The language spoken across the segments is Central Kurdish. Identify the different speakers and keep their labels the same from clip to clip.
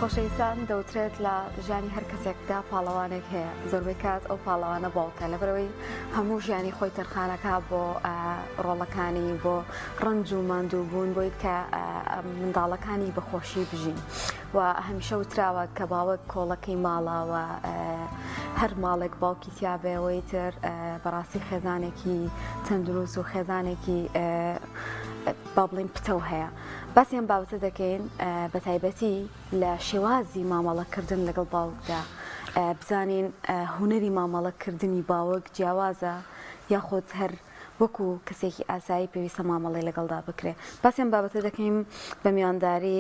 Speaker 1: خۆشەویستان دەوترێت لە ژیانی هەر کەسێکدا پاڵەوانێک هەیە زۆربەی کات ئەو پاڵەوانە باوکە لەبەرەوەی هەموو ژیانی خۆی تەرخانەکە بۆ ڕۆڵەکانی بۆ ڕەنج و ماندوو بوون بۆی کە منداڵەکانی بەخۆشی بژین و هەمیشە وتراوە کە باوک کۆڵەکەی ماڵە و هەر ماڵێک باوکی تیابێ وەی تر بەڕاستی خێزانێکی تەندروست و خێزانێکی با بڵین پتەو هەیە باسی ئەم بابەتە دەکەین بە تایبەتی لە شێوازی مامەڵەکردن لەگەڵ باوکدا بزانین هونەری مامەڵەکردنی باوک جیاوازە یاخود هەر وەکو کەسێکی ئاسایی پێویستە مامەڵەی لەگەڵدا بکرێ. باسی ئەم بابەتە دەکەین بە میوانداری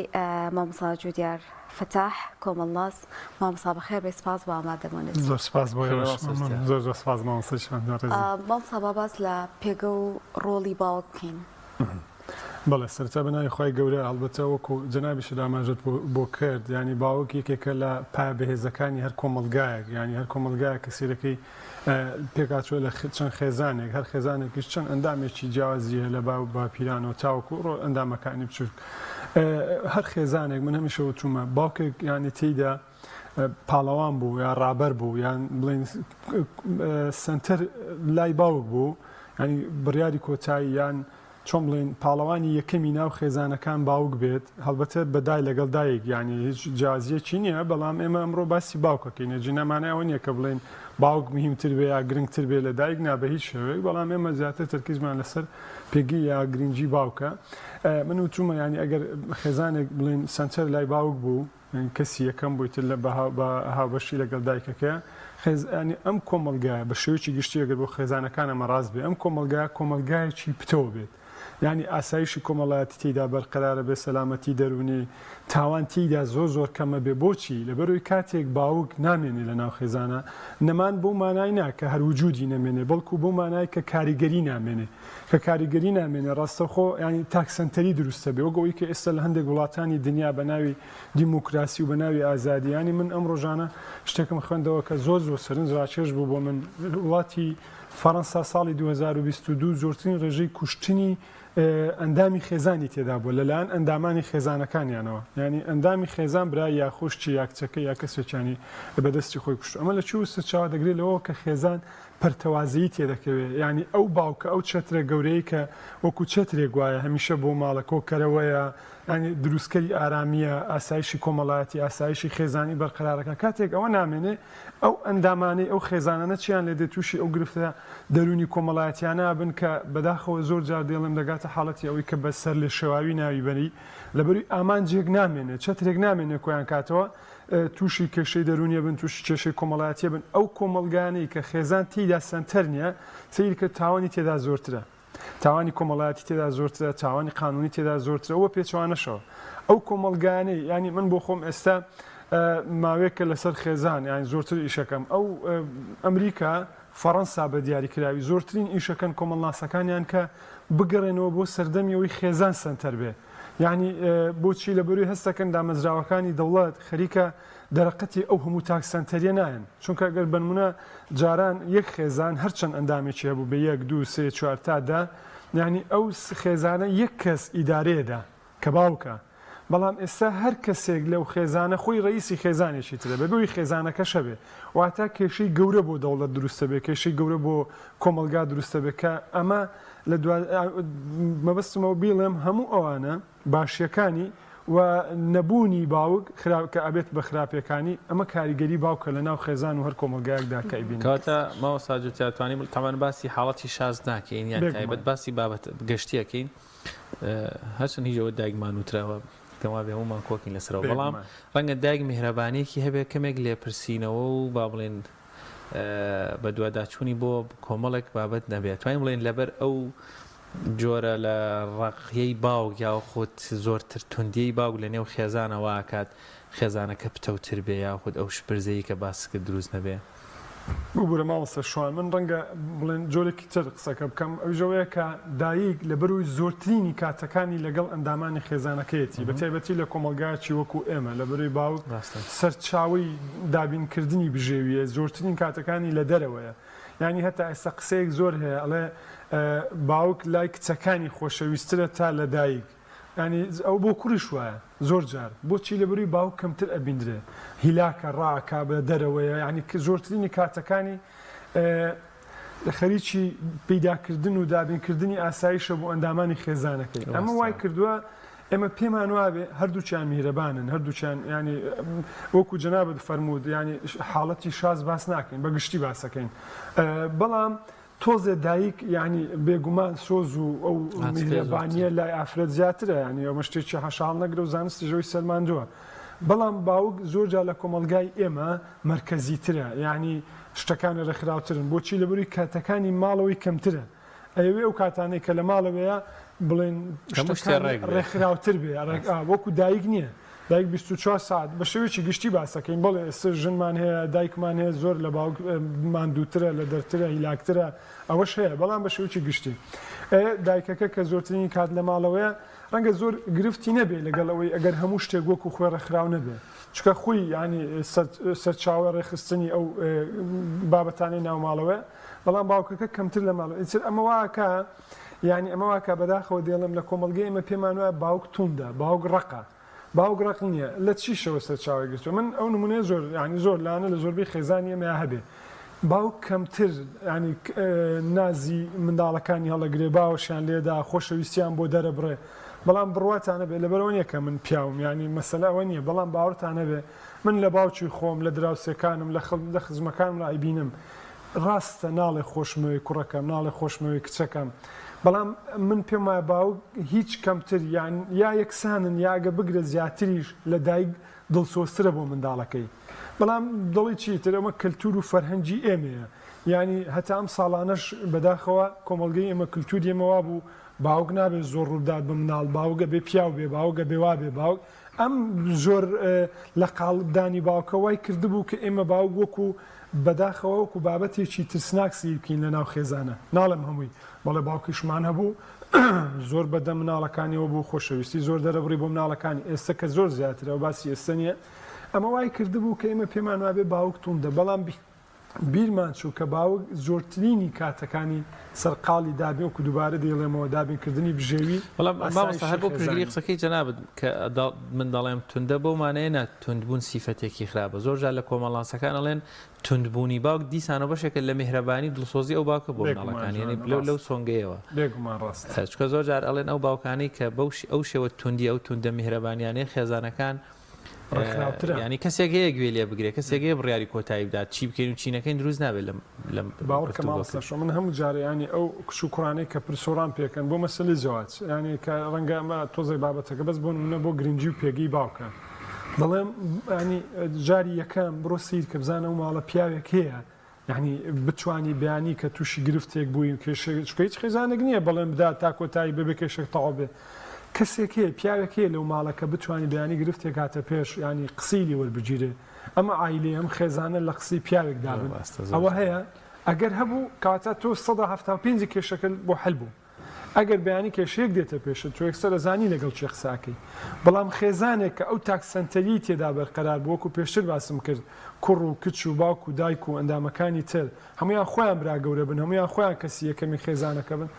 Speaker 1: مامۆستا جودیار فەتاح کۆمەڵناس. مامۆستا بەخێر بێی سپاس بۆ ئامادەبوونت.
Speaker 2: زۆر سپاس بۆ ئێوەش مەمنون. زۆر زۆر سپاس مامۆستا جوان بەڕێزم.
Speaker 1: مامۆستا با باس لە پێگە و ڕۆڵی باوک بکەین.
Speaker 2: بەڵێ سەرەتا بە ناوی خوای گەورە هەڵبەتە وەکو جەنابیشت ئاماژەت بۆ کرد یانی باوک یەکێکە لە پایە بەهێزەکانی هەر کۆمەڵگایەک یانی هەر کۆمەڵگایەک کە سەیرەکەی پێکهاتووە لە چەند خێزانێک هەر خێزانێکیش چەند ئەندامێکی جیاوازی هەیە لە باو باپیرانەوە تاوەکو ڕۆ ئەندامەکانی بچووک هەر خێزانێک من هەمیشە وتومە باوکێک یانی تێیدا پاڵەوان بوو یا ڕابەر بوو یان بڵێن سنتەر لای باوک بوو ینی بڕیاری کۆتایی یان چۆن بڵێین پاڵەوانی یەکەمی ناو خێزانەکان باوک بێت، هەڵبەتە بە دای لەگەڵ دایک یانی هیچ جیازیەکی نییە، بەڵام ئێمە ئەمڕۆ باسی باوک ئەکەین ئەگینا مانای ئەوە نییە کە بڵێین باوک مهمتر بێ یا گرنگتر بێ لە دایک نا بە هیچ شێوەیەک، بەڵام ئێمە زیاتر تەرکیزمان لەسەر پێگەی یا گرنگی باوکە. من وتومە یانی ئەگەر خێزانێک بڵێین سەنتەر لای باوک بوو، کەسی یەکەم بووی تر لە بە هاوبەشی لەگەڵ دایکەکەیا خێز ینی ئەم کۆمەڵگایە بە شێوەیەکی گشتی ئەگەر بۆ خێزانەکان ئەمە ڕاست بێ ئەم کۆمەڵگایە کۆمەڵگایەکی پتەو بێت یانی ئاسایشی کۆمەڵایەتی تێیدا بەرقەرارە بێ سەلامەتی دەروونی تاوان تێیدا زۆر زۆر کەمە بێ بۆچی لەبەرەوەی کاتێک باوک نامێنێ لە ناو خێزانە نەمان بەو مانای نا کە هەر وجودی نەمێنێ بەڵکو بەو مانای کە کاریگەری نامێنێ کە کاریگەری نامێنێ ڕاستەوخۆ یانی تاک سەنتەری دروستە بێ وەک ئەوەی کە ئێستا لە هەندێک وڵاتانی دنیا بە ناوی دیموکراسی و بە ناوی ئازادی یانی من ئەم ڕۆژانە شتێکم خوێندەوە کە زۆر زۆر سەرنج ڕاکێش بوو بۆ من وڵاتی فەڕەنسا ساڵی 2022 زۆرترین ڕێژەی کوشتنی ئەندامی خێزانی تێدا بووە لەلایەن ئەندامانی خێزانەکانیانەوە یانی ئەندامی خێزان برای یا خوشکی یا کچەکە یا کەسێکیانی بەدەستی خۆی کوشت ئەمە لە کوێوە سەرچاوە دەگرێت لەوە کە خێزان پەرتەوازەیی تێدەکەوێ، یانی ئەو باوکە ئەو چەترە گەورەیەی کە وەکو چەترێک وایە هەمیشە بۆ ماڵە کۆکەرەوەیە، یانی دروستکەری ئارامییە، ئاسایشی کۆمەڵایەتی، ئاسایشی خێزانی بەرقەرارەکا، کاتێک ئەوە نامێنێ ئەو ئەندامانەی ئەو خێزانانە چیان لێ دێ تووشی ئەو گرفتە دەروونی کۆمەڵایەتیانە ئەبن کە بەداخەوە زۆر جار دێڵێم دەگاتە حاڵەتی ئەوەی کە بە سەرلێشێواوی ناوی بەری لەبەروی ئامانجێک نامێنێ چەترێک نامێنێ کۆیان کاتەوە تووشی کێشەی دەروونی ئەبن، تووشی کێشەی کۆمەڵایەتی ئەبن، ئەو کۆمەڵگایانەی کە خێزان تێیدا سەنتەر نییە، سەیر کە تاوانی تێدا زۆرترە، تاوانی کۆمەڵایەتی تێدا زۆرترە، تاوانی قانوونی تێدا زۆرترە و پێچەوانەشەوە. ئەو کۆمەڵگایانەی یانی من بۆ خۆم ئێستا ماوەیەکە لەسەر خێزان یانی زۆرتر ئیشەکەم ئەو ئەمریکا فەڕەنسا بە دیاریکراوی زۆرترین ئیشەکەن کۆمەڵناسەکانیان کە بگەڕێنەوە بۆ سەردەمی ئەوەی خێزان سەنتەر بێ یانی بۆچی لەبەروی هەستەکەن دامەزراوەکانی دەوڵەت خەریکە دەرەقەتی ئەو هەموو تاک سەنتەریە نایەن چونکە گەر بەنمونە جاران یەک خێزان هەرچەند ئەندامێکی هەبوو بێ یەک دوو سێ چوار تا دە یانی ئەو خێزانە یەک کەس ئیدارەیەدا کە باوکە بەڵام ئێستا هەر کەسێک لەو خێزانە خۆی ڕەئیسی خێزانێکی ترە بەبێ ئەوی خێزانەکەش هەبێ واتە کێشەی گەورە بۆ دەوڵەت دروستە بێ کێشەی گەورە بۆ کۆمەڵگا دروستە بێ کە ئەمە لە دوا مەبەستم ئەوە بیڵێم هەموو ئەوانە باشیەکانی و نەبوونی باوک خراپ کە ئەبێت بە خراپیەکانی ئەمە کاریگەری باوکە لە ناو خێزان و هەر کۆمەڵگایەکدا کە ئەیبینین.
Speaker 3: کەواتە مامۆستا جوتیار توانیم تەبعەن باسی حاڵەتی شاز ناکەین یان تایبەت
Speaker 2: بێگومان.
Speaker 3: باسی بابەت گشتیەکەین هەرچەند هیچ ئەوە دایکمان وتراوە پێم وابێ هەموومان کۆکین لەسەرەوە بەڵام
Speaker 2: بێگومان.
Speaker 3: ڕەنگە دایک میهرەبانیەکی هەبێ کەمێک لێپرسینەوە و با بڵێن بەدواداچوونی بۆ کۆمەڵێک بابەت نەبێت توانین بڵێن لەبەر ئەو جۆرە لە ڕەقیەی باوک یاخود زۆرتر توندیەی باوک لە نێو خێزانە واکات خێزانەکە پتەوتر بێ یاخود ئەو شپرزەیی کە باست کرد دروست نەبێ.
Speaker 2: ببورە مامۆستا شوان من ڕەنگە بڵێن جۆرێکی تر قسەکە بکەم ئەویش ئەوەیە کە دایک لەبەرئەوەی زۆرترینی کاتەکانی لەگەڵ ئەندامانی خێزانەکەیەتی بە تایبەتی لە کۆمەڵگایەکی وەکو ئێمە لەبەرئەوەی باوک سەرچاوەی دابینکردنی بژێویە زۆرترین کاتەکانی لە دەرەوەیە یانی هەتا ئێستا قسەیەک زۆر هەیە ئەڵێ باوک لای کچەکانی خۆشەویسترە تا لە دایک. یانی ئەوە بۆ کوڕیش وایە زۆر جار بۆچی لەبەروی باوک کەمتر ئەبیندرێ هیلاکە ڕائەکا بە دەرەوەیە یانی زۆرترینی کاتەکانی خەریکی پەیداکردن و دابینکردنی ئاسایشە بۆ ئەندامانی خێزانەکەی ئەمە وای کردووە ئێمە پێمان وابێ هەردووکیان میهرەبانن هەردووکیان ینی وەکو جەنابت فەرموود ینی حاڵەتی شاز باس ناکەین بە گشتی باسەکەین بەڵام تۆزێ دایک یانی بێگومان سۆز و ئەو میهرەبانیە لای ئافرەت زیاترە یانی ئەمە شتێکی حاشاهەڵ نەگرە و زانستیش ئەوی سەلماندووە بەڵام باوک زۆر جار لە کۆمەڵگای ئێمە مەرکەزیترە یانی شتەکانی ڕێکخراوترن بۆچی لەبەروی کاتەکانی ماڵەوەی کەمترە ئەیەوێ ئەو کاتانەی کە لە ماڵەوەیە بڵێن شتەکان ڕێکخراوتر بێ وەکو دایک نییە دایک 24 ساعت بە شێوەیەکی گشتی باسەکەین بەڵێ ئێستا ژنمان هەیە دایکمان هەیە زۆر لە باوک ماندووترە لە دەرترە هیلاکترە ئەوەش هەیە بەڵام بە شێوەیەکی گشتی دایکەکە کە زۆرترین کات لە ماڵەوەیە ڕەنگە زۆر گرفتی نەبێ لەگەڵ ئەوەی ئەگەر هەموو شتێک وەکو خۆی ڕێکخراو نەبێ چونکە خۆی یانی سەرچاوە ڕێکخستنی ئەو بابەتانەی ناو ماڵەوەیە بەڵام باوکەکە کەمتر لە ماڵەوە ئیتر ئەمە واکە یانی ئەمە واکە بەداخەوە دێڵم لە کۆمەڵگەی ئێمە پێمان وایە باوک توندە باوک ڕەقە باوک ڕەق نییە لە چیشەوە سەرچاوەی گرتووە من ئەو نمونەیە زۆر یانی زۆر لانە لە زۆربەی خێزانی ئێمە هەبێ باوک کەمتر یانی نازی منداڵەکانی هەڵەگرێ باوەشیان لێدا خۆشەویستیان بۆ دەرەبڕێ بەڵام بڕواتان نەبێ لەبەرئەوە نییە کە من پیاوم یانی مەسەلە ئەوە نییە بەڵام باوەڕتان هەبێ من لە باوکی خۆم لە دراوسێکانم لە لە خزمەکانم ئەیبینم ڕاستە ناڵێ خۆشمەوێی کوڕەکەم ناڵێ خۆشمەوێی کچەکەم بەڵام من پێم وایە باوک هیچ کەمتر یان یا یەکسانن یا ئەگە بگرە زیاتریش لە دایک دڵسۆزترە بۆ منداڵەکەی بەڵام دڵی چی تر ئەمە کەلتور و فەرهەنگی ئێمەیە یانی هەتا ئەم ساڵانەش بەداخەوە کۆمەڵگەی ئێمە کلتوری ئێمە وابوو باوک نابێت زۆر ڕووبدات بە مناڵ باوک ئەبێ پیاو بێ باوک ئەبێ وابێ باوک ئەم زۆر لە قاڵبدانی باوکە وای کردبوو کە ئێمە باوک وەکو بەداخەوە وەکو بابەتێکی ترسناک سەیر بکەین لە ناو خێزانە ناڵێم هەمووی بەڵێ باوکیشمان هەبوو زۆر بەدەم مناڵەکانیەوە بوو خۆشەویستی زۆر دەرەبڕی بۆ مناڵەکانی ئێستا کە زۆر زیاترە باسی ئێستا نییە ئەمە وای کردبوو کە ئێمە پێمان وابێ باوک توندە بەڵام بیرمان چوو کە باوک زۆرترینی کاتەکانی سەرقاڵی دابین وەکو دووبارە دەیڵێمەوە دابینکردنی بژێوی
Speaker 3: بەڵام مامۆستا
Speaker 2: ئاسایشی
Speaker 3: هەر بۆ پشتگیری
Speaker 2: خێزانی.
Speaker 3: قسەکەی جەنابت کە من دەڵێم توندە بەو مانایە نا توندبوون سیفەتێکی خراپە زۆر جار لە کۆمەڵناسەکان ئەڵێن توندبوونی باوک دیسانەوە بەشێکە لە میهرەبانی و دڵسۆزی ئەو باوکە بۆ
Speaker 2: بێگومان
Speaker 3: مناڵەکانی یانی
Speaker 2: جوانە
Speaker 3: لەو لەو
Speaker 2: ڕاستە
Speaker 3: سۆنگەیەوە
Speaker 2: بێگومان ڕاستە.
Speaker 3: چونکە زۆر جار ئەڵێن ئەو باوکانەی کە بەو ئەو شێوە توندی ئەو توندە میهرەبانیانەی خێزانەکان
Speaker 2: ڕێکخراوترە.
Speaker 3: یانی کەسێک هەیە گوێ لێ بگرێ، کەسێک هەیە بڕیاری کۆتایی بدات، چی بکەین و چی نەکەین دروست نابێت لەم لەم
Speaker 2: باوەڕکە مامۆستا
Speaker 3: گفتوگۆکردن.
Speaker 2: شۆ من هەموو جارێ یانی ئەو کچ و کوڕانەی کە پرسۆڕان پێکەن بۆ مەسەلەی زەواج یانی کە ڕەنگە ئەمە تۆزێک بابەتەکە بەس بۆ نمونە بۆ گرنگی و پێگەی باوکە دەڵێم یانی جاری یەکەم بڕۆ سەیر کە بزانە ئەو ماڵە پیاوێک هەیە یانی بتوانی بەیانی کە تووشی گرفتێک بووی و کێشەیەک چونکە هیچ خێزانێک نییە بەڵێن بدات تا کۆتایی بەبێ کێشێک تەواو بێ کەسێک هەیە پیاوێک هەیە لەو ماڵە کە بتوانی بەیانی گرفتێک هاتە پێش یانی قسەی لێ وەربگیرێ ئەمە عایلەیە ئەم خێزانە لە قسەی پیاوێک دابن ئەوە هەیە ئەگەر هەبوو کەواتە تۆ 75% کێشەکە بۆ حل بوو ئەگەر بەیانی کێشەیەک دێتە پێشت تۆ یەکسەر ئەزانی لەگەڵ کێ قسە ئەکەی. بەڵام خێزانێک کە ئەو تاک سەنتەریەی تێدا بەرقەرار بوو وەکو پێشتر باسم کرد کوڕ و کچ و باوک و دایک و ئەندامەکانی تر هەموویان خۆیان برا گەورە بن هەموویان خۆیان کەسی یەکەمی خێزانەکە بن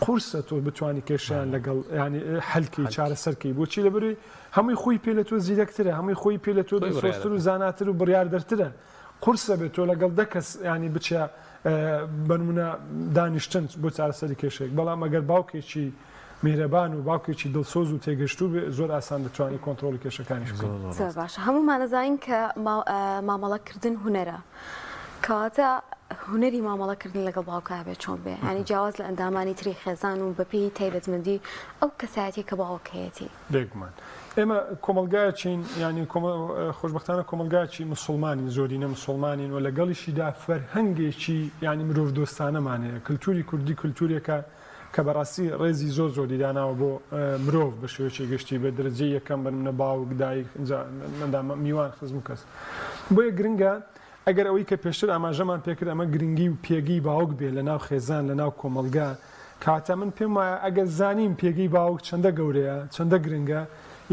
Speaker 2: قورسە تۆ بتوانی کێشەیان لەگەڵ یانی حەل کەی چارەسەر کەی بۆچی لەبەروی هەمووی خۆی پێ لە تۆ زیرەکترە هەمووی خۆی پێ لە تۆ دڵسۆزتر و زاناتر و بڕیاردەرترە قورسە بێت تۆ لەگەڵ دە کەس یانی بچیە بەنمونە دانیشتن بۆ چارەسەری کێشەیەک بەڵام ئەگەر باوکێکی میهرەبان و باوکێکی دڵسۆز و تێگەشتوو بێ زۆر ئاسان دەتوانانی کۆنترۆڵی کێشەکانیش بکەی.
Speaker 1: زۆر باشە هەموومان ئەزانین کە مامەڵەکردن هونەرە کەواتە هونەری مامەڵەکردن لەگەڵ باوکا بێت چۆن بێ یانی جیاواز لە ئەندامانی تری خێزان و بەپێی تایبەتمەندی ئەو کەسایەتیە کە باوک هەیەتی.
Speaker 2: بێگومان ئێمە کۆمەڵگایەکین یانی خۆشبەختانە کۆمەڵگایەکی مسوڵمانین زۆرینە مسوڵمانین و لەگەڵیشیدا فەرهەنگێکی یانی مرۆڤدۆستانەمان هەیە کلتوری کوردی کلتورێکە کە بەڕاستی ڕێزی زۆر زۆری داناوە بۆ مرۆڤ بە شێوەیەکی گشتی بە دەرەجەی یەکەم بەنمونە باوک دایک ئینجا ئەندامە میوان خزم و کەس بۆیە گرنگە ئەگەر ئەوەی کە پێشتر ئاماژەمان پێکرد ئەمە گرنگی و پێگەی باوک بێ لە ناو خێزان لە ناو کۆمەڵگا کەواتە من پێم وایە ئەگەر زانیم پێگەی باوک چەندە گەورەیە چەندە گرنگە.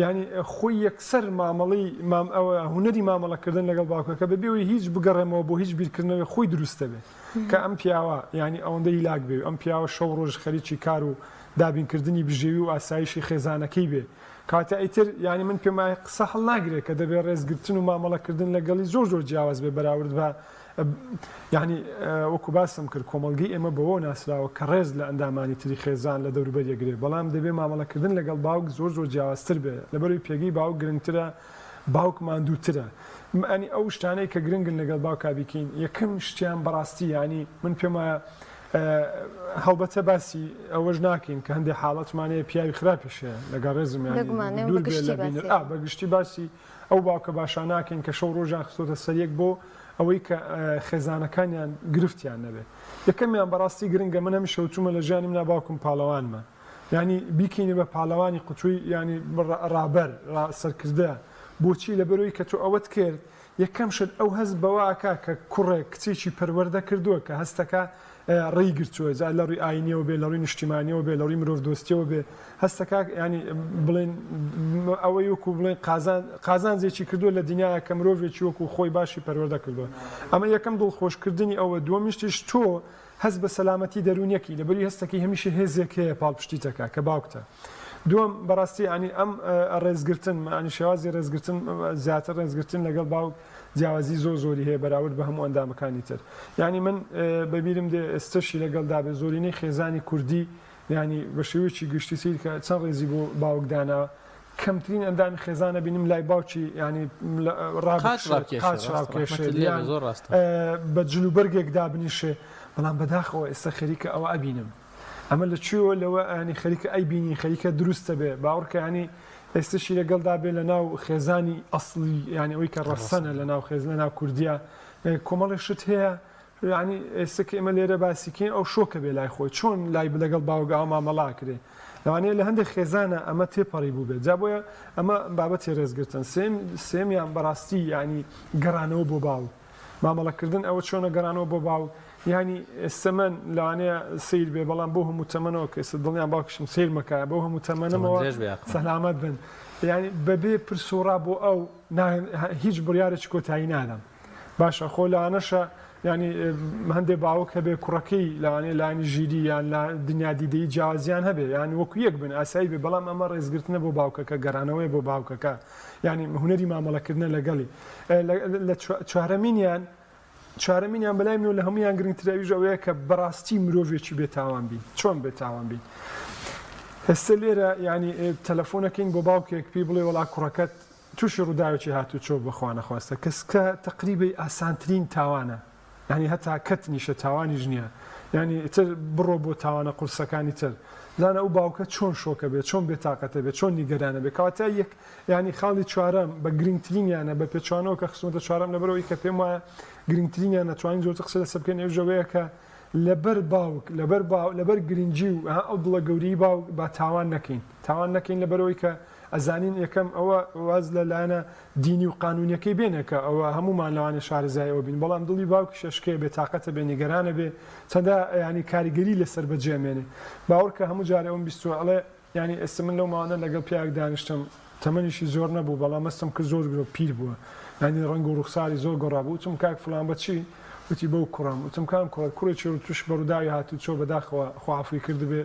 Speaker 2: یانی خۆی یەکسەر مامەڵەی مام ئەوە هونەری مامەڵەکردن لەگەڵ باوکەکە بەبێ ئەوەی هیچ بگەڕێمەوە بۆ هیچ بیرکردنەوەی خۆی دروستە بێ کە ئەم پیاوە یانی ئەوەندە هیلاک بێ ئەم پیاوە شەو ڕۆژ خەریکی کار و دابینکردنی بژێوی و ئاسایشی خێزانەکەی بێ کاتە ئیتر یانی من پێم وایە قسە هەڵناگرێ کە دەبێ ڕێزگرتن و مامەڵەکردن لەگەڵی زۆر زۆر جیاواز بێ بەراورد بە یانی وەکو باسم کرد کۆمەڵگەی ئێمە بەوە ناسراوە کە ڕێز لە ئەندامانی تری خێزان لە دەوروبەر یەگرێ بەڵام دەبێ مامەڵەکردن لەگەڵ باوک زۆر زۆر جیاوازتر بێ لەبەرەوەی پێگەی باوک گرنگترە باوک ماندووترە ینی ئەو شتانەی کە گرنگن لەگەڵ باوکا بیکەین یەکەم شتیان بەڕاستی ینی من پێم وایە هەڵبەتە باسی ئەوەش ناکەین کە هەندێک حاڵەتمان هەیە پیاوی خراپیش هەیە لەگەڵ ڕێزم یانی دوور بێ لە بینەر ئا بە گشتی باسی ئەو باوکە باشانە ناکەین کە شەو ڕۆژیان خستۆتە سەر یەک بۆ ئەوەی کە خێزانەکانیان گرفتیان نەبێ یەکەمیان بەڕاستی گرنگە من هەمیشە وتومە لە ژیانی منا باوکم پاڵەوانمە یانی بیکەینە بە پاڵەوانی قوتوی یانی ڕابەر سەرکردە بۆچی لەبەرەوەی کە تۆ ئەوەت کرد یەکەم شت ئەو هەست بەوە ئەکا کە کوڕێک کچێکی پەروەردە کردووە کە هەستەکا ڕێی گرتووە جا لە ڕووی ئاینیەوە بێ لە ڕووی نیشتیمانیەوە بێ لە ڕووی مرۆڤ دۆستیەوە بێ هەستەکا یانی بڵێن ئەوەی وەکو بڵێن قازان قازانجێکی کردووە لە دنیایا کە مرۆڤێکی وەکو خۆی باشی پەروەردە کردووە ئەمە یەکەم دڵخۆشکردنی ئەوە دووەمیشتیش تۆ هەست بە سەلامەتی دەروونیەکی لەبەری هەستەکەی هەمیشە هێزێک هەیە پاڵپشتیتەکە کە باوکتە دووەم بەڕاستی ینی ئەم ڕێزگرتن ینی شێوازی ڕێزگرتن زیاتر ڕێزگرتن لەگەڵ باوک جیاوازی زۆر زۆری هەیە بەراورد بە هەموو ئەندامەکانی تر یعنی من بەبیرم دێ ئێستەشی لەگەڵ دابێ زۆرینەی خێزانی کوردی یعنی بە شێوەیەکی گشتی سیر کە چەند ڕێزی بۆ باوک دانا کەمترین ئەندامی خێزان ئەبینم لای باوکی یانی قاچ ڕابکێشێت یان بە جلوبەرگێک دابنیشێ بەڵام بەداخەوە ئێستا خەریکە ئەوە ئەبینم ئەمە لە کوێوە لەوە ینی خەریکە ئەیبینین خەریکە دروستە بێ باوەڕکە ینی ئێستشی لەگەڵدا بێ لە ناو خێزانی ئەسڵی یانی ئەوەی کە ڕەسەنە لە ناو خێز لە ناو کوردیا کۆمەڵی شت هەیە یەعنی ئێستا کە ئێمە لێرە باسی کەین ئەو شۆکە بێ لای خۆی چۆن لای لەگەڵ باوک ئاوا مامەڵە ئەکرێ لەوانەیە لە هەندێک خێزانە ئەمە تێپەڕی بووبێت جا بۆیە ئەمە بابەتی ڕێزگرتن سێم سێمیان بەڕاستی یعنی گەڕانەوە بۆ باوک مامەڵەکردن ئەوە چۆنە گەڕانەوە بۆ باوک یعنی ئێستا من لەوانەیە سیر بێ بەڵام بۆ هەموو تەمەنەوە کە ئێستا دڵنیام باوکیشم سیر مەکە بۆ هەموو تەمەنەمەوە سەلامەت بن یعنی بەبێ پرس و ڕا بۆ ئەو هیچ بڕیارێکی کۆتایی نادەم باشە خۆ لەوانەشە یانی هەندێ باوک هەبێ کوڕەکەی لەوانەیە لانی ژیری یان لە دنیا دیدەی جیاوازیان هەبێ یان وەکو یەک بن ئاسایی بێ بەڵام ئەمە ڕێزگرتنە بۆ باوکەکە گەڕانەوەی بۆ باوکەکە یانی هونەری مامەڵەکردنە لەگەڵی لە چوارەمینیان چوارەمینیان بەلای منەوە لە هەمویان گرنگتر ئەویش ئەوەیە کە بەڕاستی مرۆڤێکی بێتاوان بین چۆن بێتاوان بین ئێستا لێرە ینی تەلەفۆنەکەین بۆ باوکێک پێی بڵێ وەڵا کوڕەکەت توشی ڕوداوێکی هاتوچۆ بە خوانەخواستە کەس کە تەقریبەی ئاسانترین تاوانە یانی هەتا کەت نیشە تاوانیش نیە یانی ئیتر بڕۆ بۆ تاوانە قورسەکانی تر زانە ئەو باوکە چۆن شۆکە بێ چۆن بێتاقەتە بێ چۆن نیگەرانە بێ کەواتە یەک یانی خاڵی چوارەم بە گرنگترینیانە بە پێچوانەوە کە خستمەتە چوارەم لەبەرەوەی کە پێم وایە گرنگترینیان نەتوانین زۆرتر قسە لەسەر بکەین ئەویش ئەوەیە کە لەبەر باوک لەبەر باو لەبەر گرنگی و ئەو دڵە گەورەی باوک با تاوان نەکەین تاوان نەکەین لەبەرەوەی کە ئەزانین یەکەم ئەوە واز لە لایەنە دینی و قانونیەکەی بێنە کە ئەوە هەموومان لەوانەیە شارەزای ئەوە بین بەڵام دڵی باوکیش ئەشکێ بێ تاقەتە بێ نیگەرانە بێ چەندە یانی کاریگەری لەسەر بەجێ ئەمێنێ باوەڕکە هەموو جارێ ئەوم بیستوە ئەڵێ یانی ئێستا من لەو ماوانە لەگەڵ پیاوێک دانیشتم تەمەنیشی زۆر نەبوو بەڵام هەستم کرد زۆر گرۆ پیر بووە یانی ڕەنگ و ڕوخساری زۆر گۆڕابوو وتم کاک فڵان بە چی وتی بەو کوڕەم وتم کام کوڕە کوڕێکی ڕوتوش بە ڕووداوی هاتوچۆ بەداخەوە خوا عەفوی کردبێ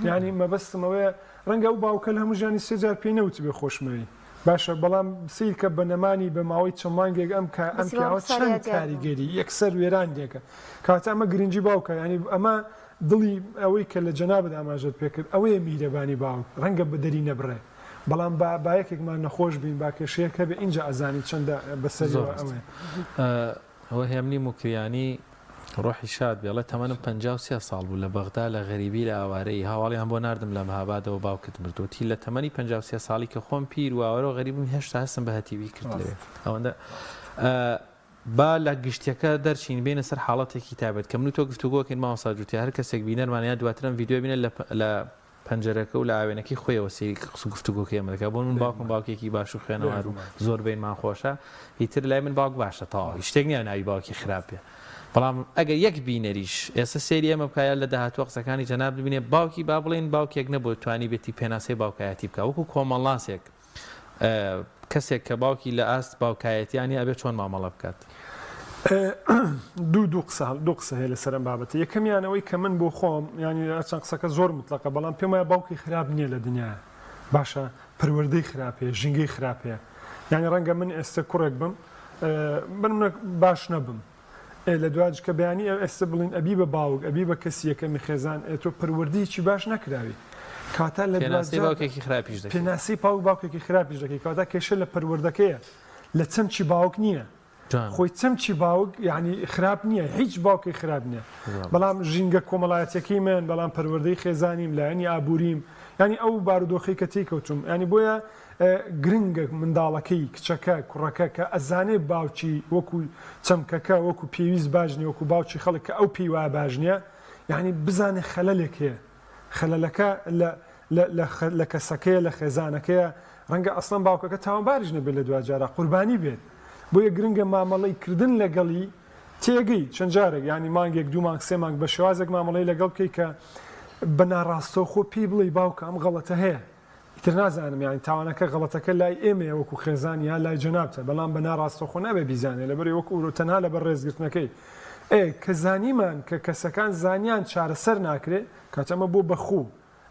Speaker 2: یانی مەبەستم ئەوەیە ڕەنگە ئەو باوکە لە هەموو ژیانی سێ جار پێی نەوتبێ خۆشمەوێی. باشە بەڵام سەیرکە بە نەمانی بە ماوەی چەند مانگێک ئەم کا ئەم
Speaker 1: بەسی وا
Speaker 2: پیاوە
Speaker 1: ڕوخساری
Speaker 2: چەند
Speaker 1: دیار بوو.
Speaker 2: کاریگەری یەکسەر وێران دێکە. کەواتە ئەمە گرنگی باوکە یانی ئەمە دڵی ئەوەی کە لە جەنابت ئاماژەت پێ کرد ئەوەیە میهرەبانی باوک ڕەنگە بە دەری نەبڕێ بەڵام با با یەکێکمان نەخۆش بین با کێشەیەک هەبێ ئینجا ئەزانی چەندە
Speaker 3: زۆر
Speaker 2: بەسەریەوە
Speaker 3: ڕاستە.
Speaker 2: ئەوەیە.
Speaker 3: ئەوە هێمنی موکریانی ڕۆحی شاد بێ ئەڵێ تەمەنم 53 ساڵ بوو لە بەغدا لە غەریبی لە ئاوارەیی هاواڵیان بۆ ناردم لە مهابادەوە باوکت مرد وتی لە تەمەنی 53 ساڵی کە خۆم پیر و ئاوارە و غەریبم هێشتا هەستم بە هەتیوی کرد لەوێ ئەوەندە با لە گشتیەکە دەرچین بێنە سەر حاڵەتێکی تایبەت کە من و تۆ گفتوگۆکەین مامۆستا جوتیار هەر کەسێک بینەرمان یا دواتر ئەم ڤیدیۆ بینە لە پەنجەرەکە و لە ئاوێنەکەی خۆیەوە سەیری قس و گفتوگۆکەی ئێمە دەکات. بۆ من باوکم باوکێکی باش و خوێنەوار و زۆر بەینمان خۆشە. ئیتر لای من باوک باشە تەواو. هیچ شتێک نییە ناوی باوکی خراپ بێ. بەڵام ئەگەر یەک بینەریش ئێستا سەیری ئێمە بکا یا لە داهاتووە قسەکانی جەناب ببینێ باوکی با بڵێین باوکێک نەبوو توانیبێتی پێناسەی باوکایەتی بکا وەکوو کۆمەڵناسێک. کەسێک کە باوکی لە ئاست باوکایەتیا نیە ئەبێ چۆن مامەڵە بکات؟
Speaker 2: دوو دوو قسە دوو قسە هەیە لەسەر ئەم بابەتە یەکەمیان ئەوەی کە من بۆ خۆم یانی هەرچەند قسەکە زۆر متڵەقە بەڵام پێم وایە باوکی خراپ نییە لە دنیا باشە پەروەردەی خراپ هەیە ژینگەی خراپ هەیە یانی ڕەنگە من ئێستە کوڕێک بم بنمونە باش نەبم ئێ لە دواج کە بەیانی ئەو ئێستە بڵین ئەبی بە باوک ئەبی بە کەسی یەکەمی خێزان ئێ تۆ پەروەردەیەکی باش نەکراوی کەواتە لە
Speaker 3: پێناسەی
Speaker 2: دواجار
Speaker 3: باوکێکی خراپیش دەکەی.
Speaker 2: پێناسەی پاوک باوکێکی خراپیش دەکەی کەواتە کێشە لە پەروەردەکەیە لە چەمکی باوک نییە
Speaker 3: جوانە.
Speaker 2: خۆی چەمکی باوک یانی خراپ نییە هیچ باوکێک خراپ نییە
Speaker 3: زۆر
Speaker 2: بەڵام
Speaker 3: ڕاستە.
Speaker 2: ژینگە کۆمەڵایەتیەکەی من بەڵام پەروەردەی خێزانیم لایەنی ئابووریم یانی ئەو بارودۆخەی کە تێی کەوتووم یانی بۆیە گرنگە منداڵەکەی، کچەکە، کوڕەکە، کە ئەزانێ باوکی وەکو چەمکەکە وەکو پێویست باش نیە، وەکو باوکی خەڵک کە ئەو پێی وایە باش نیە، یانی بزانێ خەلەلێک هەیە، خەلەلەکە لە لە لە لە کەسەکەیە، لە خێزانەکەیە، ڕەنگە ئەسڵەن باوکەکە تاوانباریش نەبێت لە دواجارا قوربانی بێت، بۆیە گرنگە مامەڵەی کردن لەگەڵی تێگەی چەند جارێک یانی مانگێک دوو مانگ سێ مانگ بە شێوازێک مامەڵەی لەگەڵ بکەی کە بە ناڕاستەوخۆ پێی بڵێی باوکە ئەم غەڵەتە هەیە، ئیتر نازانم یانی تاوانەکە غەڵەتەکە لای ئێمەیە وەکو خێزان یا لای جەنابتە بەڵام بە ناڕاستەوخۆ نابێ بیزانێ لەبەرئەوەی وەکو ئورۆ تەنها لەبەر ڕێزگرتنەکەی ئێ کە زانیمان کە کەسەکان زانیان چارەسەر ناکرێ کاتە ئەمە بۆ بە خوو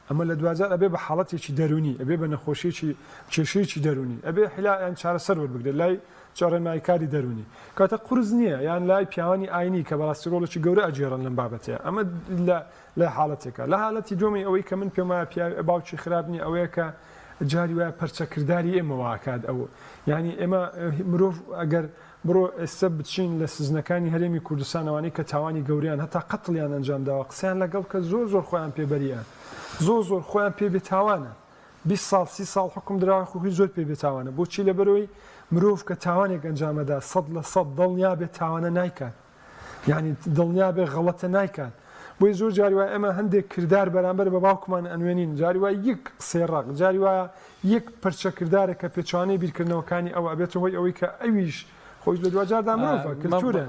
Speaker 2: ئەمە لە دواجار ئەبێ بە حاڵەتێکی دەروونی ئەبێ بە نەخۆشیەکی کێشەیەکی دەروونی ئەبێ حلا یان چارەسەر وەربگرێت لای چ ڕێنماییکاری دەروونی کاتە قورس نییە یان لای پیاوانی ئاینی کە بەڕاستی ڕۆڵێکی گەورە ئەگێڕن لەم بابەتەیە ئەمە لە لە حاڵەتێکا. لە حالەتی دووەمی ئەوەی کە من پێم وایە پیاوی باوکی خراپ نیە ئەوەیە کە جاری وایە پەرچەکرداری ئێمە وا ئەکات ئەو یانی ئێمە مرۆڤ ئەگەر بڕۆ ئێستە بچین لە سجنەکانی هەرێمی کوردستان ئەوانەی کە تاوانی گەورەیان هەتا قەتڵیان ئەنجام داوە قسەیان لەگەڵ بکە زۆر زۆر خۆیان پێ بەریئە زۆر زۆر خۆیان پێ بێ تاوانە 20 ساڵ 30 ساڵ حوکم دراوە خۆی زۆر پێ بێ تاوانە بۆچی لەبەرەوەی مرۆڤ کە تاوانێک ئەنجامەدا 100% دڵنیا بێت تاوانە نایکات یانی دڵنیا بێ غەڵەتە نایکات بۆیە زۆر جاری وایە ئێمە هەندێک کردار بەرامبەر بە باوکمان ئەنوێنین جاری وایە یەک قسەی ڕەق جاری وایە یەک پرچە کردارێک کە پێچەوانەی بیرکردنەوەکانی ئەوە ئەبێتە هۆی ئەوەی کە ئەویش خۆیش لە دواجاردا مرۆڤە کلتورە.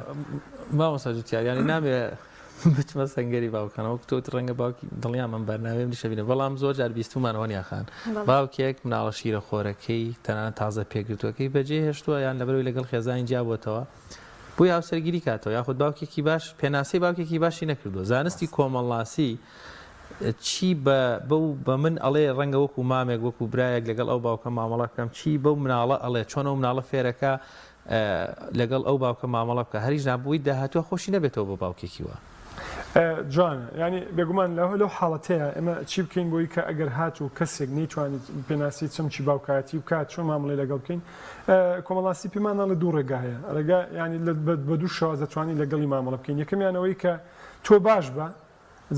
Speaker 3: مامۆستا جوتیار یانی نامێ بچمە سەنگەری باوکانەوە وەک تۆ ڕەنگە باوکی دڵنیام ئەم بەرنامەیەم نیشە بینە بەڵام زۆر جار بیستومانە وەنیا خان باوکێک مناڵە شیرەخۆرەکەی تەنانەت تازە پێگرتووەکەی بەجێ هێشتووە یان لەبەرەوەی لەگەڵ خێزانی جیابووەتەوە بۆی هاوسەرگیری کاتەوە یاخود باوکێکی باش پێناسەی باوکێکی باشی نەکردووە زانستی کۆمەڵناسی چی بە بەو بە من ئەڵێ ڕەنگە وەکو مامێک وەکو برایەک لەگەڵ ئەو باوکە مامەڵە بکەم چی بەو مناڵە ئەڵێ چۆن ئەو مناڵە فێرەکە لەگەڵ ئەو باوکە مامەڵە بکە هەریش نابووی داهاتوە خۆشی نەبێتەوە بۆ باوکێکی وا.
Speaker 2: جوانە یانی بێگومان لە لەو حاڵەتەیە ئێمە چی بکەین بۆی کە ئەگەر هاتوو کەسێک نەیتوانیت پێناسی چەمکی باوکایەتی بکات چۆن مامەڵەی لەگەڵ بکەین کۆمەڵناسی پێمان ئەڵێ دوو ڕێگا هەیە ڕێگا یانی بە دوو شێواز دەتوانین لەگەڵی مامەڵە بکەین یەکەمیان ئەوەی کە تۆ باش بە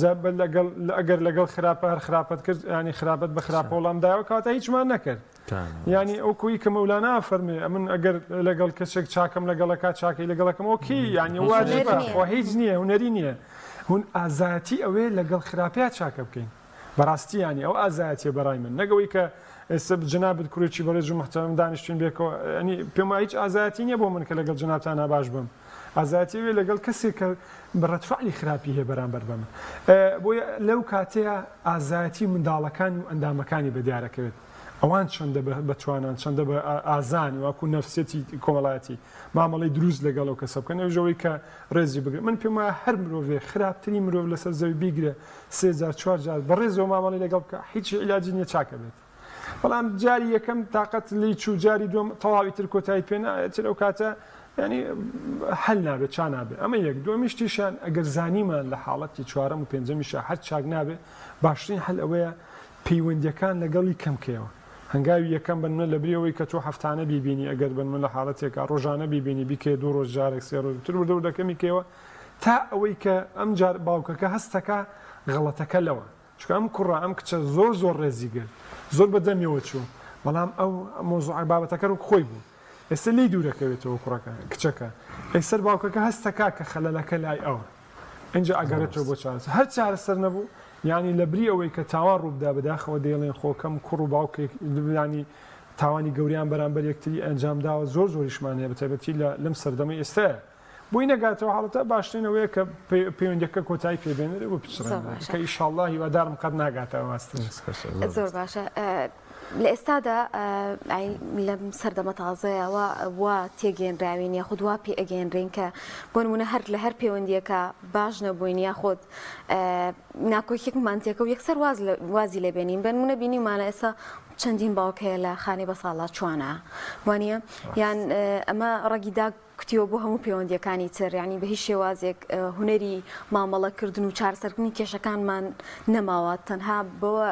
Speaker 2: جا لەگەڵ ئەگەر لەگەڵ خراپە هەر خراپەت کرد ینی خراپەت بە خراپە وەڵام دایەوە کەواتە هیچمان نەکرد ینی ئەو کوی کە مەولانا فەرمێ ئەمن ئەگەر لەگەڵ کەسێک چاکەم لەگەڵەکە چاکەی لەگەڵەکەم ئۆکی ینی واجبە خۆ هیچ نییە هونەری نییە هون ئازایەتی ئەوێ لەگەڵ خراپیا چاکە بکەین بەڕاستی یانی ئەو ئازایەتیە بەڕای من نەک ئەوەی کە ئێستا جەنابت کوڕێکی بەڕێز و موحتەرەم دانیشتوین بێکەوە یانی پێم وایە هیچ ئازایەتی نییە بۆ من کە لەگەڵ جەنابتانا باش بم ئازایەتی ئەوێ لەگەڵ کەسێک کە ڕەدفعلی خراپی هەیە بەرامبەر بە من بۆیە لەو کاتەیە ئازایەتی منداڵەکان و ئەندامەکانی بە دیارەکەوێت ئەوان چەندە بە توانان چەندە بە ئازان واکو نەفسیەتی کۆمەڵایەتی مامەڵەی دروست لەگەڵ ئەو کەسە بکەن ئەویش ئەوەی کە ڕێزی بگرن من پێم وایە هەر مرۆڤێ خراپترین مرۆڤ لەسەر زەوی بیگرێ سێ جار چوار جار بە ڕێزەوە مامەڵەی لەگەڵ بکە هیچ عیلاجی نییە چاکە بێت بەڵام جاری یەکەم تاقەت لی چوو جاری دووەم تەواوی تر کۆتایی پێ نایەت ئەو کاتە ینی حل نابێت چا نابێت ئەمە یەک دووەمیش تیشان ئەگەر زانیمان لە حاڵەتی چوارەم و پێنجەمیشە هەر چاک نابێت باشترین حل ئەوەیە پەیوەندیەکان لەگەڵی کەم کەیەوە هەنگاوی یەکەم بە نمونە لەبری ئەوەی کە تۆ هەفتانە بیبینی ئەگەر بە نمونە لە حاڵەتێکا ڕۆژانە بیبینی بیکەیە دوو ڕۆژ جارێک سێ ڕۆژ تر وردە وردە کەمی کەیەوە تا ئەوەی کە ئەم جار باوکەکە هەستەکا غەڵەتەکە لەوە چونکە ئەم کوڕە ئەم کچە زۆر زۆر ڕێزی گرت زۆر بە دەمیەوە چوو بەڵام ئەو مەوزوعە بابەتەکە ڕوک خۆی بوو ئێستا لێی دوورەکەوێتەوە کوڕەکە کچەکە ئەیسەر باوکەکە هەستەکا کە خەلەلەکە لای ئەوە ئینجا ئەگەڕێتەوە بۆ چارەسەر هەر چارەسەر نەبوو یانی لەبری ئەوەی کە تاوان ڕووبدا بەداخەوە دەیڵێن خۆ کەم کوڕ و باوکێک یانی تاوانی گەوریان بەرامبەر یەکتری ئەنجام داوە زۆر زۆریشمان هەیە بەتایبەتی لە لەم سەردەمەی ئێستایا بۆی نەگاتەوە حاڵەتە باشترین ئەوەیە کە پەیوەندیەکە کۆتایی پێ بێنرێ و
Speaker 1: زۆر
Speaker 2: بپچڕێنرێ
Speaker 1: باشە
Speaker 2: کە ئیشاڵڵا هیوادارم قەت ناگاتە ئەو ئاستەش.
Speaker 1: زۆر باشە. لە ئێستادا لەم سەردەمە تازەیە وا تێگەێنراوین یاخود وا پێ ئەگەێنرین کە بۆ نمونە هەر لە هەر پەیوەندیەکە باش نەبووین یاخود ناکۆکیەکمان تێکە و یەکسەر واز وازی لێ بێنین بە نمونە بینیمانە ئێستا چەندین باوک هەیە لە خانەی بەساڵاچوانە وانە یان ئەمە ڕەگی داگ کوتیوە بۆ هەموو پەیوەندیەکانی تر یانی بە هیچ شێوازێک هونەری مامەڵە کردن و چارەسەرکردنی کێشەکانمان نەماوە تەنها بەوە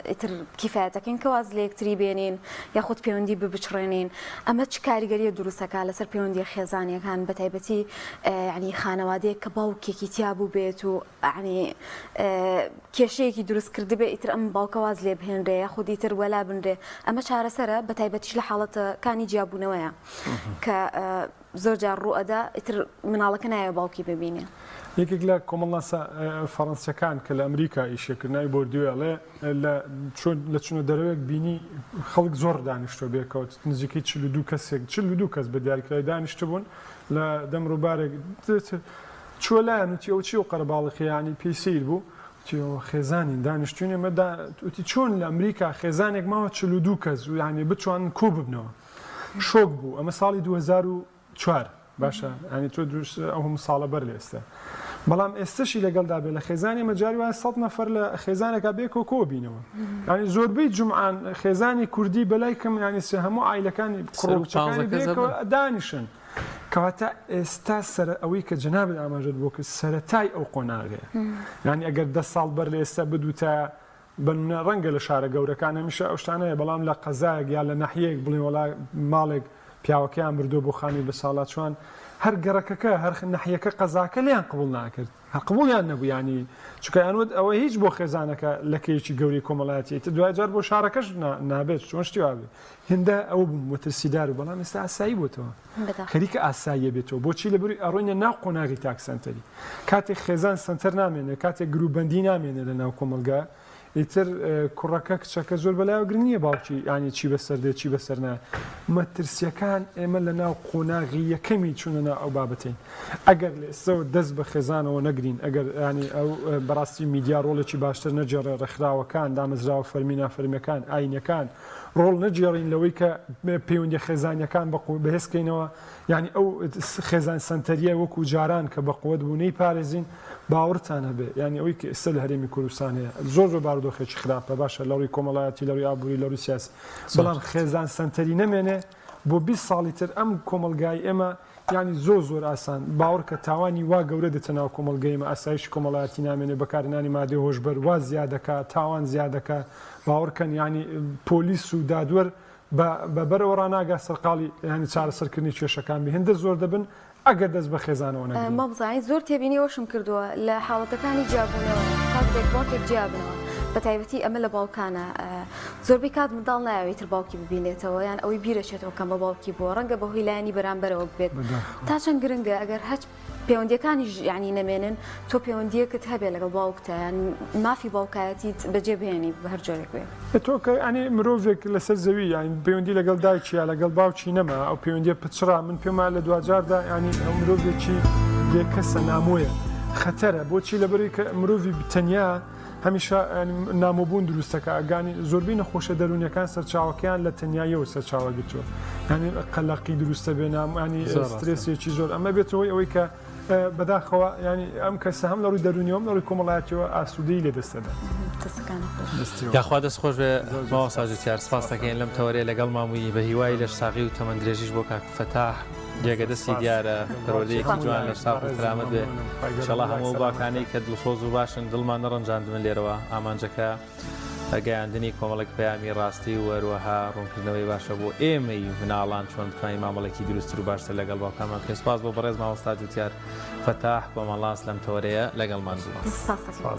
Speaker 1: ئیتر کیفایەتەکەین کە واز لە یەکتری بێنین یاخود پەیوەندی ببچڕێنین ئەمە چ کاریگەریە دروستەکە لەسەر پەیوەندیە خێزانیەکان بە تایبەتی یعنی خانەوادەیەک کە باوکێکی تیا بوو بێت و یعنی کێشەیەکی دروست کردبێ ئیتر ئەم باوکە واز لێ بهێنرێ یاخود ئیتر وەلا بنرێ ئەمە چارەسەرە بە تایبەتیش لە حاڵەتەکانی جیابوونەوەیە. کە زۆر جار ڕوو ئەدا ئیتر مناڵەکە نایەوێ باوکی ببینێ.
Speaker 2: یەکێک لە کۆمەڵناسە فەڕەنسیەکان کە لە ئەمریکا ئیشێ کرد ناوی بۆردیۆ ئەڵێ لە چۆن لە چونە دەرەوەیەک بینی خەڵک زۆر دانیشتوە بێکەوە نزیکەی 42 کەسێک 42 کەس بە دیاریکراوی دانیشتبوون لە دەم ڕووبارێک چوە لایان وتی ئەو چی ئەو قەرەباڵخیە یانی پێی سەیر بوو وتی ئەوە خێزانین دانیشتوین ئێمە وتی چۆن لە ئەمریکا خێزانێک ماوە 42 کەس یانی بتوانن کۆ ببنەوە شۆک بوو ئەمە ساڵی 2004 باشە ینی تۆ ئەو هەموو ساڵە بەر لە ئێستا بەڵام ئێستەشی لەگەڵدا بێ لە خێزانی ئەمە جاری وایە سەد نەفەر لە خێزانێکا بێکەوە کۆ بینەوە ینی زۆربەی جومعان خێزانی کوردی بەلای کەم ینی سێ هەموو عایلەکانی کوڕ و کچەکانی بێکەوە دانیشن کەواتە ئێستا سەر ئەوەی کە جەنابت ئاماژەت بۆ کرد سەرەتای ئەو قۆناغەیە یعنی ئەگەر دە ساڵ بەر لە ئێستا بدوتایە بەنمونە ڕەنگە لە شارە گەورەکان هەمیشە ئەو شتانە هەیە بەڵام لە قەزایەک یا لە ناحیەیەک بڵێن وەڵا ماڵێک پیاوەکەیان بردووە بۆ خانووی بەساڵاچوان هەر گەڕەکەکە هەر ناحیەکە قەزاکە لێیان قبوڵ ناکرد هەر قبوڵیان نەبوو یانی چونکە یان وت ئەوە هیچ بۆ خێزانەکە لەکەیەکی گەورەی کۆمەڵایەتی ئیتر دوای جار بۆ شارەکەش نابێت چۆن شتی وابێ هێندە ئەوە بوو مەترسیدار و بەڵام ئێستا ئاسایی بۆتەوە خەریکە ئاساییە بێتەوە بۆچی لەبەروی ئەڕۆینە ناو قۆناغی تاک سەنتەری کاتێک خێزان سەنتەر نامێنێ کاتێک گروپبەندی نامێنێ لە ناو کۆمەڵگا ئیتر کوڕەکە کچەکە زۆر بەلایەوە گرنگ نییە باوکی یانی چی بەسەر دێت چی بەسەر نایە مەترسیەکان ئێمە لە ناو قۆناغی یەکەمی چوونە ناو ئەو بابەتەین ئەگەر لە ئێستەوە دەست بە خێزانەوە نەگرین ئەگەر ینی ئەو بەڕاستی میدیا ڕۆڵێکی باشتر نەگێڕێ ڕێکخراوەکان دامەزراوە فەرمی نافەرمیەکان ئاینەکان ڕۆڵ نەگێڕین لەوەی کە پەیوەندیە خێزانیەکان بەهێز کەینەوە یانی ئەو خێزان سەنتەریە وەکو جاران کە بەقوەت بوو نەیپارێزین باوەڕتان هەبێ یانی ئەوەی کە ئێستا لە هەرێمی کوردستان هەیە زۆر زۆر بارودۆخێکی خراپە باشە لە ڕووی کۆمەڵایەتی لە ڕووی ئابووری لە ڕووی سیاسی بەڵام خێزان سەنتەری نەمێنێ بۆ 20 ساڵی تر ئەم کۆمەڵگای ئێمە یانی زۆر زۆر ئاسان باوەڕکە تاوانی وا گەورە دێتە ناو کۆمەڵگەی ئێمە ئاسایشی کۆمەڵایەتی نامێنێ بەکارهێنانی مادەی هۆشبەر وا زیاد دەکا تاوان زیاد دەکا باوەڕکەن یانی پۆلیس و دادوەر بە بە بەرەوە ڕاناگا سەرقاڵی یانی چارەسەرکردنی کێشەکان بی هێندە زۆر دەبن ئەگەر دەست بە خێزانەوە نەگرین.
Speaker 1: مامۆستا یانی زۆر تێبینی ئەوەشم کردووە لە حاڵەتەکانی جیابوونەوە کاتێک باوکێک جیابنەوە بە تایبەتی ئەمە لە باوکانە زۆربەی کات منداڵ نایەوێت تر باوکی ببینێتەوە یان ئەوەی بیرەچێتەوە کە بە باوکی بووە ڕەنگە بەهۆی لایەنی بەرامبەرەوە بێت تا چەند گرنگە ئەگەر هەچ پەیوەندیەکانیش یعنی نەمێنن تۆ پەیوەندیەکت هەبێ لەگەڵ باوکتا یان مافی باوکایەتیت بەجێ بهێنی بە هەر جۆرێک بێ.
Speaker 2: تۆ کە یعنی مرۆڤێک لەسەر زەوی یعنی پەیوەندی لەگەڵ دایکی یا لەگەڵ باوکی نەما ئەو پەیوەندیە پچڕا من پێم وایە لە دواجاردا یعنی ئەو مرۆڤێکی بێکەسە نامۆیە خەتەرە بۆچی لەبەرئەوەی کە مرۆڤی تەنیا هەمیشە نامۆبوون دروست دەکات گانی زۆربەی نەخۆشە دەروونیەکان سەرچاوەکەیان لە تەنیاییەوە سەرچاوە گرتووە یعنی قەلەقی دروستە بێ نام ینی سترێسێکی زۆر ئەمە بێتەوەی ئەوەی کە بەداخەوە ینی ئەم کەسە هەم لە ڕووی دەروونیەوە لە ڕووی کۆمەڵایەتیەوە ئاسوودەی لێ دەست دەدات.
Speaker 3: یاخوا دەست خۆش بێ مامۆستا جوتیار سپاس دەکەین لەم تەوەرەیە لەگەڵمان بووی بە هیوای لەش ساغی و تەمەن درێژیش بۆ کاک فەتاح جێگە دەستی دیارە پەروەردەیەکی جوان لەش ساغ و سەلامەت بێ ئینشەڵا هەموو ئەو باکانەی کە دڵسۆز و باشن دڵمان نەڕەنجاندبن لێرەوە ئامانجەکە گەیاندنی کۆمەڵێک پەیامی ڕاستی و هەروەها ڕوونکردنەوەی باشە بۆ ئێمەی مناڵان چۆن بتوانین مامەڵێکی دروستتر و باشتر لەگەڵ باوکانمان بکەین سپاس بۆ بەڕێز مامۆستا جوتیار فەتاح کۆمەڵناس لەم تەوەرەیە لەگەڵمان بوو.
Speaker 1: سپاس.